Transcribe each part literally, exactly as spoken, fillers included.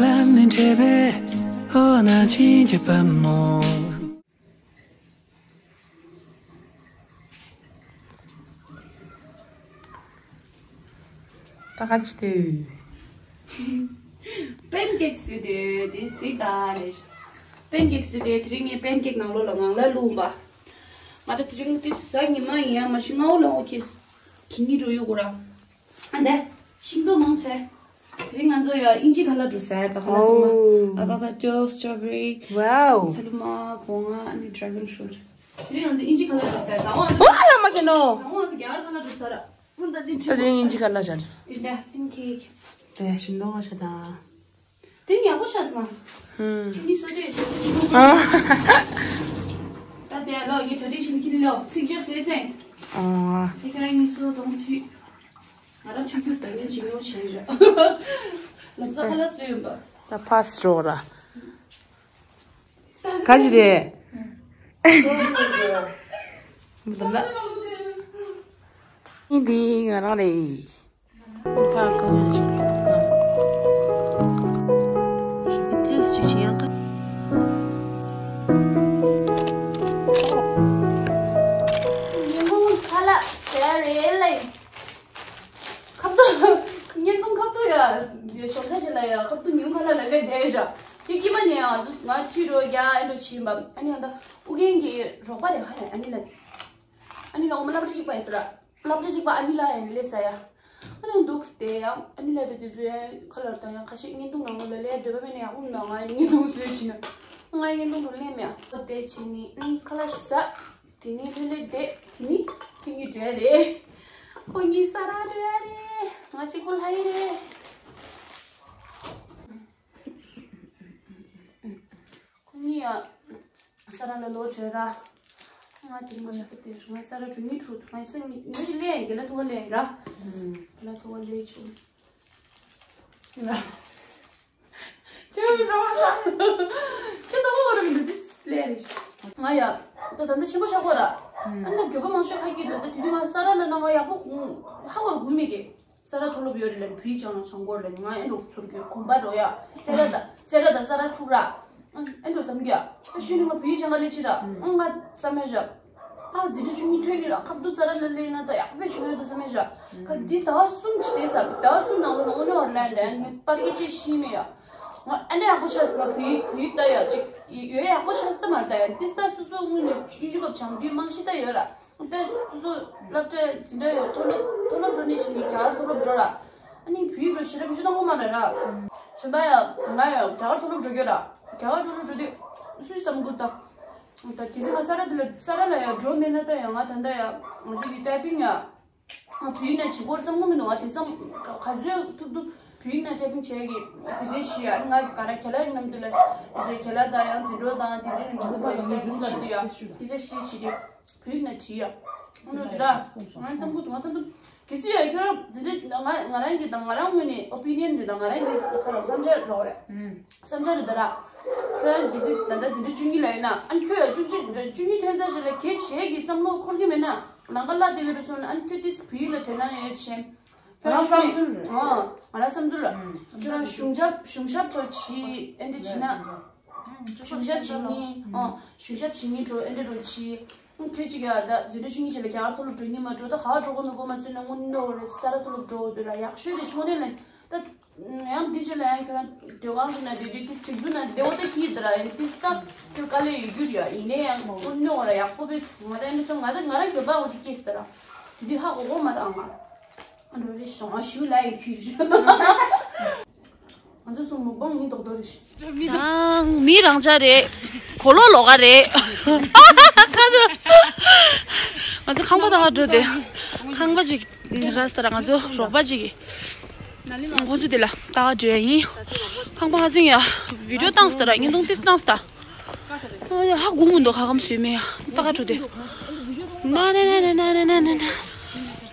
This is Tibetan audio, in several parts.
ལམ་ནས་འཕྲད་པའི་འོ་ན་ཕྱིན་གྱི་པད་མོ། ད་ག་ཅི་དེ། པན་ཀེག་བཟོས་ཏེ་དེ་གཟིགས་ད་ལས། པན་ཀེག་བཟོས་ཏེ་དེ་རིང་ངས་པན་ཀེག་ནང་ལོགས་ལ་ངང་ལ་བླུགས་པ། ང་ད་དེ་རིང་དེ་གཟའ་ཉི་མ་ཡིན་ཡ་མ་ཤི་ང་འོ་ལ་འོ་ཁེ་གི་ནི་འགྲོ་ཡོད་གོ་ར། ཨ་འདས་ཤིང་ཏོག་མང་ཆེ། དེ་རིང་ང་ཚོ་ཡ་ཨིན་ཇི་ཁ་ལག་འགྲོ་ཟེར་ད་ཁ་ལག་ཚང་མ། ཨོ། ཨ་ཀ་ཀ་ཏོ། སི་ཊོ་བེ་རི། ཝའོ། ཚ་ལུ་མ། སྒོ་ང་ཨ་ནི་ཌ་རེ་གོན་ཕུ་རུ་ཊི། དེ་རིང་ང་ཚོ་ཨིན་ཇི་ཁ་ལག་འགྲོ་ཟེར་ད་འོ་ང་ཚོ། ཨོ་ཨ་ལ་མ་གི་ནོ། ད་འོ་ང་ཚོ་རྒྱ་གར་ཁ་ལག་འགྲོ་ཟེར་ར། ད་དེ་རིང་ཨིན་ཇི་ཁ་ལག་ཟེར། དེ་འདྲ་ཨིན་ཁེ། དེ་ཤིང་ཏོག་ང་ཤ་ད། དེ་ཡག་པོ་ཤ་སོང་། ཧུམ། ཁྱེད་གཉིས་སོ་དེ། ཨ། ད་དེ་ལོ་ངའི་ཊེ་ཌི་ཤན་ཁྱེད་ལོ་ཚིག་བརྗོད་སོས་ཚེ། ཨ། དེ་ཁྱེད་རང་གཉིས་སོ་དང་ཆུ། ང་རང་ཆུ་ཁྱུར་དང་ངན་ཇི་ཡོང་བྱས་ར། ལབ་ཙ་ཁ་ལ་སོས་ཡོང་པ། ད་ཕ་སི་རོགས་ར། ག་ཅི་དེ། མི་འདུག་ལ། ཨིན་དེ་ང་རང་རེད། ཁོ་ཕར་ཁོ་ཅིག་ཅིག་ཅིག་ཡང་ཁ། ཉིན་གུང་ཁ་ལག་ཟས་རེད་ལེ། ཁ་བརྡ། ཉིན་གུང་ཁ་བརྡ་ཡ། ཞོགས་ཇ་ཞིག་ལ་ཡ་ཁ་བརྡ་ཉིན་གུང་ཁ་ལག་ལ་ལས་བསྡད་བཞག་དེ་སྐྱིད་པ་ཉལ་ཡ་ང་ཁྲིད་རོགས་རྒྱག་ཨེ་འགྲོ་བྱིན་པ་ཨ་ནི་ཡང་ད་ཨུ་རྒྱན་གྱི་རོགས་པ་རེད་ཧ་ཡ་ཨ་ནི་ལ། ཨ་ནི་ལ་འོ་མ་སློབ་གྲྭ་གཅིག་པ་ཡིན་ཟེར། སློབ་གྲྭ་གཅིག་པ་ཨ་ནི་ལ་ཡང་སླེབས་ས་ཡ། ཨ་ནི་འདུག་སྟེ་ཡང་ཨ་ནི་ལ་དེ་དུས་ཚོད་ཡང་ཁ་ལར་དང་ཡང་ཁ་ཤས་བརྙན་ཐུང་ནང་ལོགས་ལ་ལས་འདོད་པ་མེད་ན་ཡང་ཨུམ་ནང་ང་བརྙན་ཐུང་བཟོས་ཕྱིན་ན། ང་བརྙན་ཐུང་དུ་ལེན་མེད་ཨ་དེ་བྱས་ནི་ཨ་ནི་ཁ་ལག་ཞིག་ཟ། དེ་ནི་ལྷོད་ལྷོད་བསྡད་དེ་ནི་ཁྱེད་གཉིས་འགྲོ་ཡ་རེད། ཁོ་གཉིས་ས་ར་འགྲོ་ཡ་རེད། ང་གཅིག་པུ་ལྷ་ཡི་རེད། ཁོ་གཉིས་ཡ། ས་ར་ལ་ལོག་བྲོས་ར། ང་དེ་མ་ཆག་པ་དེ་རུ་ང་ས་ར་འགྲོ་ཉིད་འགྲོ་ང་སེམས་ཉི་ཉི་ཞིག་ལས་ཡིན་དེ་ལ་ཐུག་པ་ལས་ཡིན་ར། དེ་ལ་ཐུག་པ་ལས་ཆུ། ཁྱོད་མི་ཚང་མ་ཁྱོད་ཐུག་པ་ར་མི་འདུག་དེ་ལས་རེད། ང་ཡ། ད་ད་ལྟ་ཆེན་པོ་ཆགས་པ་ར། ཨ་ནི་འགྱོད་པ་མང་ཤོས་ཁ་སྐྱེས་འདུག་ད་དེ་དུས་ང་ས་ར་ལ་ན་ང་ཡག་པོ་ཧ་གོ་ར་གོ་མི་དགོས། ས་ར་མཐོ་སློབ་ཡོད་རེད་ལབ་བུའི་ཆང་ལ་ཆང་སྐོར་ལབ་ང་ཨེ་འགྲོ་ཚུར་གི་གོམ་པ་འགྲོ་ཡ། སེ་ར་ད་སེ་ར་ད་ས་ར་འཁྲུག་ར། ཨེ་འགྲོ་བསམ་གི་ཡ། ཨ་ཤུ་ནི་ང་བུའི་ཆང་ག་ལས་ཕྱི་ར། ཨང་ང་བསམ་མེད་བཞག་ཨ་འཛིན་གྲྭ་བཅུ་གཉིས་ཐོན་གི་ར་ཁབ་ཏུ་ས་ར་ལ་ལས་ན་ད་ཡག་པོ་བྱུང་ཡོད་དུ་བསམ་མེད་བཞག་ཁ་འདི་ཟླ་བ་གསུམ་ཅི་སྟེ་ས་ཟླ་བ་གསུམ་ནང་ལོ་ནང་ནས་བར་ལན་དེ་ངས་པར་གི་ཅི་ཤི་མེད་ཡ། ང་ཨ་འདྲ་ཡག་པོ་ཆགས་སི་ང་བུའི་བུའི་ད་ཡ་ཅིག་ཡོད་ཡག་པོ་ཆགས་སི་ད་མ་ད་ཡ་འདི་ས་སོ་སོ་དངོས་ནས་ཡུལ་ཤུ་སྐབས་བྱང་དུས་རྨང་གཞི་ད་ཡོད་ར། ད་སོ་སོ་སློབ་གྲྭ་འཛིན་གྲྭ་ཡོད་མཐོ་སློབ་མཐོ་སློབ་འགྲོ་ནི་ཕྱིན་ནི་རྒྱ་གར་མཐོ་སློབ་འགྲོ་ར། ཨ་ནི་བུའི་འགྲོ་ཞེ་དྲག་བུ་ཆུ་དང་པོ་མ་རེད་ར། གཞན་པ་ཡ་ང་ཡ་རྒྱ་གར་མཐོ་སློབ་འགྲོ་རྒྱུ་ར། རྒྱ་གར་མཐོ་སློབ་འགྲོ་དུས་སུས་བསམ་གི་ད། ད་གལ་སྲིད་ང་ས་ར་དེ་ལ་ས་ར་ལ་ཡ་འགྲོ་མེད་ན་ད་ཡ་ང་ད་ལྟ་ཡ་ང་ཚོ་གི་ཊའི་པིང་ཡ། ང་བོད་ཡིག་ནང་བྱེད་སྒོར་བསམ་བློ་མི་འདུག་ང་དེང་སང་ག་ག་ཚོད་ཐུབ་ཐུབ་བོད་ཡིག་ནང་ཊའི་པིང་བྱས་ཀྱི་བོད་ཚན་བཞི་ཡ་ང་ག་ར་རྒྱ་ལ་ཡིན་ནམ་དུ་ལ་རྒྱ་ལ་དང་ཡང་འཛིན་གྲོགས་དང་དེ་འདྲའི་མི་འདུག་པ་ཡིན་ན་ཡུལ་ཤུ་ལ་དེ་ཆ་བཞི་བྱེད་ཀྱི་བོད་ཡིག་ནང་བྲིས་ཡ། ཨ་ནོ་དེ་ར་ང་བསམ་གི་འདུག་ང་བསམ་ཚུལ་གལ་སྲིད་ཡ་ཁྱོད་རང་འཛིན་གྲྭ་ང་ང་རང་གི་དང་ང་རང་ངོས་ནས་ཨོ་པི་ནི་ཡན་རེད་དང་ང་རང་གི་ཁ་ལ་བསམ་འཆར་རོགས་རེད། བསམ་འཆར་རེད་ད་ར། ཁྱོད་རང་གི་ད་ལྟ་འཛིན་གྲྭ་བཅུ་གཉིས་ལ་ཡིན་ན་ཨ་ནི་ཁྱོད་ཡ་བཅུ་གཅིག་བཅུ་གཉིས་ཐོན་ས་ཞིག་ལ་གལ་ཆེ་གི་བསམ་བློ་འཁོར་གི་མེད་ན། ལམ་ཁ་བརླག་བསྡད་ཀྱི་རེད་སོང་ན་ཨ་ནི་ཁྱོད་ཏིས་བོད་ཡིག་ལ་དོ་སྣང་ཡོད་ཆེན། ང་རང་བསམ་ཚུལ་རེད། ཨ་ང་རང་བསམ་ཚུལ་ར། ཁྱོད་རང་གཞུང་ཞབས་གཞུང་ཞབས་ཚོ་བྱིས་ཨེ་འདྲ་བྱིས་ན། གཞུང་ཞབས་བྱེད་མཁན་ཨ་གཞུང་ཞབས་བྱེད་མཁན་འགྲོ་ཨེ་འདྲ་འགྲོ་བྱིས། ཁྱོད་ཅིག་ཡ་ད་འཛིན་གྲྭ་བཅུ་གཉིས་བྱས་ལ་རྒྱ་གར་མཐོ་སློབ་འགྲོ་ཉིན་མ་འགྲོ་ད་ག་བ་འགྲོ་གོ་མི་གོ་མ་ཚུད་ན་དངོས་གནས་འོ་རེད་ས་ར་མཐོ་སློབ་འགྲོ་འོ་དུས་ར་ཡག་ཤོས་རེད་དངོས་གནས་ལན་ད། ཡང་འདི་ཅི་ལ་ཡང་ཁྱོད་རང་དེ་དབང་གི་ན་དེ་དུས་ཏིས་གྲིབ་འཛུ་ན་དེ་འོ་ད་ཁྱི་དེ་ར་ཡང་ཏིས་ད་ཁྱོད་དཀའ་ལས་ཡོད་རྒྱུ་རེད་ཡ་ཡིན་ནའི་ཡང་ཀུན་ནོ་ར་ཡག་པོ་བེད་ང་ད་ཡང་སོང་ང་ད་ང་རང་གྱོད་པ་འོ་དེ་སྐྱེས་སི་ད་ར་དེ་དུས་ཧ་གོ་གོ་མ་ར་ང་འགྲོ་རེ་ཞོང་ཞུ་ལ་ཡི་ཁྱུ་རེ་ང་ཚོ་སོང་མུག་པང་ཡིན་དོག་དོག་རེ་ཞུ། དང་མི་རང་ཅག་རེད། གོ་ལོ་ལོག་ག་རེད། ང་ཚོ་ཁང་པ་ད་ག་འགྲོ་དེ་ཁང་པ་ཅིག་ར་ས་ར་ང་ཚོ་རོགས་པ་ཅིག་གིས། ཁོང་ཚོ་དེ་ལ་ལྟ་ག་འགྲོ་ཡ་ཡིན། ཁང་པ་ཧ་ཟིང་ཡ། བི་ཌིའོ་བཏང་སྟ་ར་བརྙན་ཐུང་ཏིས་བཏང་སྟ། ཨ་ཡ་ཧ་གོ་མི་འདུག་ཧ་གམ་བཟོས་མེད་ཡ། ལྟ་ག་འགྲོ་དེ། ན་ན་ན།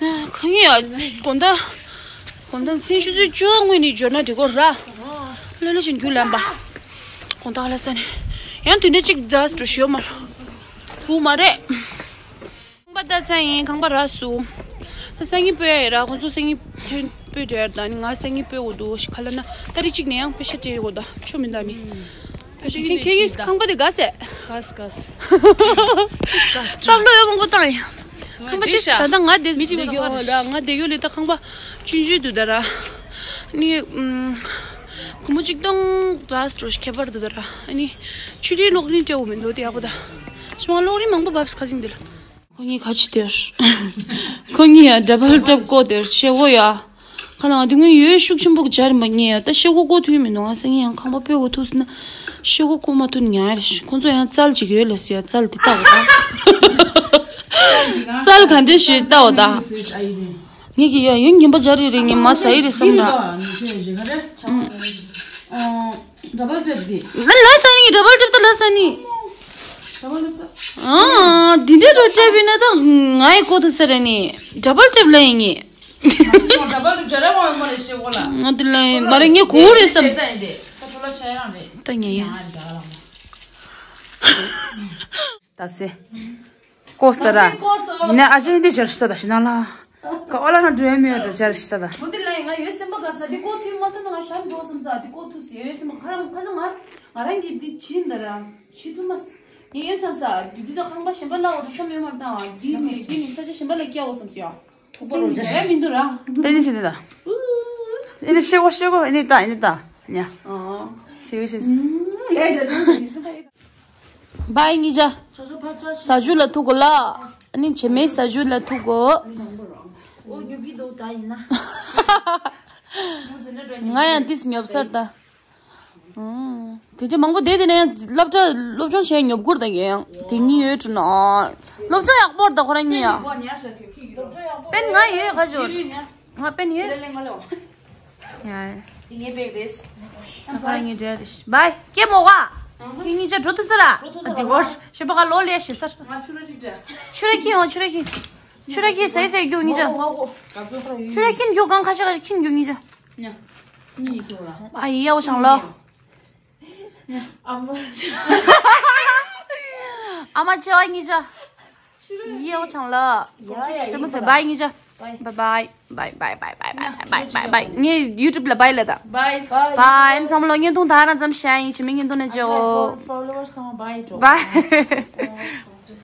གང་ཡིན་ཡ། དགོང་དག་དགོང་དག་མཚན་ཆུ་ཚོད་བཅུ་སྔོན་ནས་འབྱོར་ན་འགྲིག་གོ་ར། ལོས་ལོས་བཞིན་རྒྱུགས་ལེན་པ། དགོང་དག་ལ་ས་ནས། ཡང་དེ་འདྲ་གཅིག་རྫ་འགྲོ་ཞོ་མ་ར། བུ་མ་རེད། ཁང་པ་ལྟ་ཚ་ཡིན་ཁང་པ་རག་སོང་། ད་སང་ཉིན་སྤོ་ཡ་ཡོད་ར་ཁོང་ཚོ་སང་ཉིན་ཐོན་ སྤོས་འདྲ་ཡར་དང་ནི་ང་སང་ཉིན་སྤོས་འོ་འདུག་ཤི་ཁ་ལ་ན་ཏ་རིག་གཅིག་ནས་ཡང་པེ་ཤ་སྤྲད་འོ་ད་ཆོ་མི་འདའ་ནི། ཕལ་ཆེར་ཁྱེད་ཀྱིས་ཁང་པ་དེ་དགའ་སེ། གས་གས། བསམ་བློ་ཡང་མང་པོ་བཏང་ཡ། ཁང་པ་དེ་ད་ལྟ་ང་དེ་མི་གཅིག་ལ་ཡོང་ལ་ང་དེ་ཡོད་ལེ་ད་ཁང་པ་ཆུང་ཆུང་འདུག་ད་ར། ནི་ཨུམ། སྒོར་མོ་གཅིག་སྟོང་ར་སྤྲོ་ཤི་ཁྱད་པར་འདུག་ད་ར། ནི་ཆུ་རིའི་གློག་རིན་སྤྲད་འོ་མི་འདུག་དེ་ཡག་པོ་ད། ཤི་མ་གློག་རིན་མང་པོ་བབས་ཁ་སིང་དེ་ལ། ཁོ་གཉིས་ག་ཅི་སྟེར། ཁོ་གཉིས་ཡ་ཌ་བལ་ཊབ་བཀོག་སྟེར་ཤེས་གོ་ཡ། ཁ་ལ་ང་དེ་སྔོན་ཡོད་ཤུགས་ཆེན་པོ་གི་སྦྱར་མ་ཉེ་ཡ་ད་ཤེས་གོ་བཀོག་ཐུབ་མི་འདུག་ང་སང་ཉིན་ཡང་ཁང་པ་སྤོས་གོ་ཐུག་སི་ན་ཤེས་གོ་བཀོག་མ་ཐུབ་ཉ་རེ་ཤི་ཁོ་ཚོ་ཡང་རྩལ་ཅིག་ཡོད་ལ་སི་ཡ་རྩལ་དེ་ལྟ་གོ་ད། རྩལ་ག་འདྲ་ཞིག་ལྟ་བ་ད། ངས་ཀྱི་ཡ་ཡོན་ངན་པ་སྦྱར་ཡོད་རེད་ངས་མ་ཟ་ཡི་རེད་བསམ་ད། ཌ་བལ་ཊེབ་དེ། ཨ་ལ་ས་ནི་ཌ་བལ་ཊེབ་ད་ལ་ས་ནི། ཌ་བལ་ཊེབ་ད། ཨ་འདི་འདྲའི་འགྲོ་ཊེབ་ཡིན་ན་ད་ང་ཡི་གོ་ཐུག་ས་རེད་ནི། ཌ་བལ་ཊེབ་ལ་ཡིན་ངེས། ཌ་བལ་ཊེབ་ཇ་ར་མ་མ་རེད་ཤེས་གོ་ལ། ང་འདི་ལ་ཡིན་མ་རེད་ངས་གོ་རེད་བསམ། ད་ཐོ་ལ་ཆ་ཡང་རེད། ད་ཉེ་ཡ། ད་སེ། ཀོས་ཏ་ར། ཀོས་སོ། ཡིན་ན་ཨ་ཅེ་འདི་ཇར་ཤི་ད་ཤི་ན་ལ། ཀ་ཨོ་ལ་ན་འགྲོ་ཡ་མེད་ད་ཇར་ཤི་ད། མོ་འདི་ལ་ཡིན་ང་ཡོད་སེམས་པ་ག་ས་འདི་ཀོ་ཐུས་མ་ཐུ་ན་ང་ཤར་འགྲོ་སམ་ས་འདི་ཀོ་ཐུ་སི་ཡོད་སེམས་པ་ཁ་རང་ཁ་ས་ང་ང་རང་གི་འདི་ཕྱིན་ད་ར་ཕྱི་ཐུ་མ་ངས་ཡོད་སམ་ས་འདི་འདི་ད་ཁང་པ་གཞན་པ་ལ་འོ་ད་སམ་ཡོད་མ་ད་འདི་ནི་འདི་ནི་ས་ཆ་གཞན་པ་ལ་སྐྱ་འོ་སམ་སི་ཡ། ཐུག་པ་རོ་ཇ་ཡ་མི་འདུག་ར། ཏན་ཏན་ཤི་འདི་ད། ཨེ་ནི་ཤི་གོ་ཤི་གོ་ཨེ་ནི་ད་ཨེ་ནི་ད་ཉ། ཤི་གོ་ཤི། ལས་ཞེ་ད། བའི་ཉི་ཇ། ས་ཇུ་ལ་ཐུག་གོ་ལ། ཨ་ནི་བྱེ་མའི་ས་ཇུ་ལ་ཐུག་གོ། ཨོ་ཉོབ་ཀྱི་འདུག་ད་ཡིན་ན། ང་ཡང་ཏིས་ཉོབ་སར་ད། དེ་ཚེ་མང་པོ་བསྡད་དེ་ནས་ཡང་སློབ་གྲྭ་སློབ་སྦྱོང་བྱས་ཉོབ་གུར་དང་ཡང་དེ་གཉིས་ཡོད་དྲུ་ན། སློབ་སྦྱོང་ཡག་པོར་ད་ཁོ་རང་གཉིས་ཡང་། པན་ང་ཡོད་ཁ་ཇོར། ང་པན་ཡོད། ཡ། ངའི་བེག་རེད། ཁ་ངའི་འདྲ་རེད། བའི་ཀེ་མོ་ག་ཁྱེད་གཉིས་ཆ་འགྲོ་ཐུབ་ས་ར། འགྲོ་ཐུབ་ས་ར། འདི་བོར་ཞེ་པོ་ག་ལོ་ལས་ཞེ་སར། ང་ཆུ་ར་ཅིག་འདྲ། ཆུ་ར་ཁྱི་ཡོང་ཆུ་ར་ཁྱི། ཆུ་ར་ཁྱི་ཟེ་ཟེ་རྒྱུ་གཉིས་ཆ། ཆུ་ར་ཁྱི་རྒྱུ་གང་ཁ་ཤ་ཁ་ཤ་ཁྱི་རྒྱུ་གཉིས་ཆ། ཉ། གཉིས་ཡིན་ཁྱོད་ར། ཨ་ཡི་ཡའོ་ཆང་ལོ། ཨ་མ་ཆེ་བ་གཉིས་ཆ། ཡའོ་ཆང་ལོ། ཡ་ཡ་ཡ། བའི་གཉིས་ཆ། བའི་བའི་བའི་བའི་བའི་བའི་བའི་བའི་བའི། ངས་ཡུ་ཊུབ་ལ་བའི་ལ་ད། བའི། བའི་ཚང་མ་ལོ་བརྙན་ཐུང་ད་རང་ཙམ་ཤ་ཡིན་ཕྱི་མི་བརྙན་ཐུང་ནས་བརྗེའོ། ཕོ་ལོ་ཝར་སང་བའི་འགྲོ། བའི།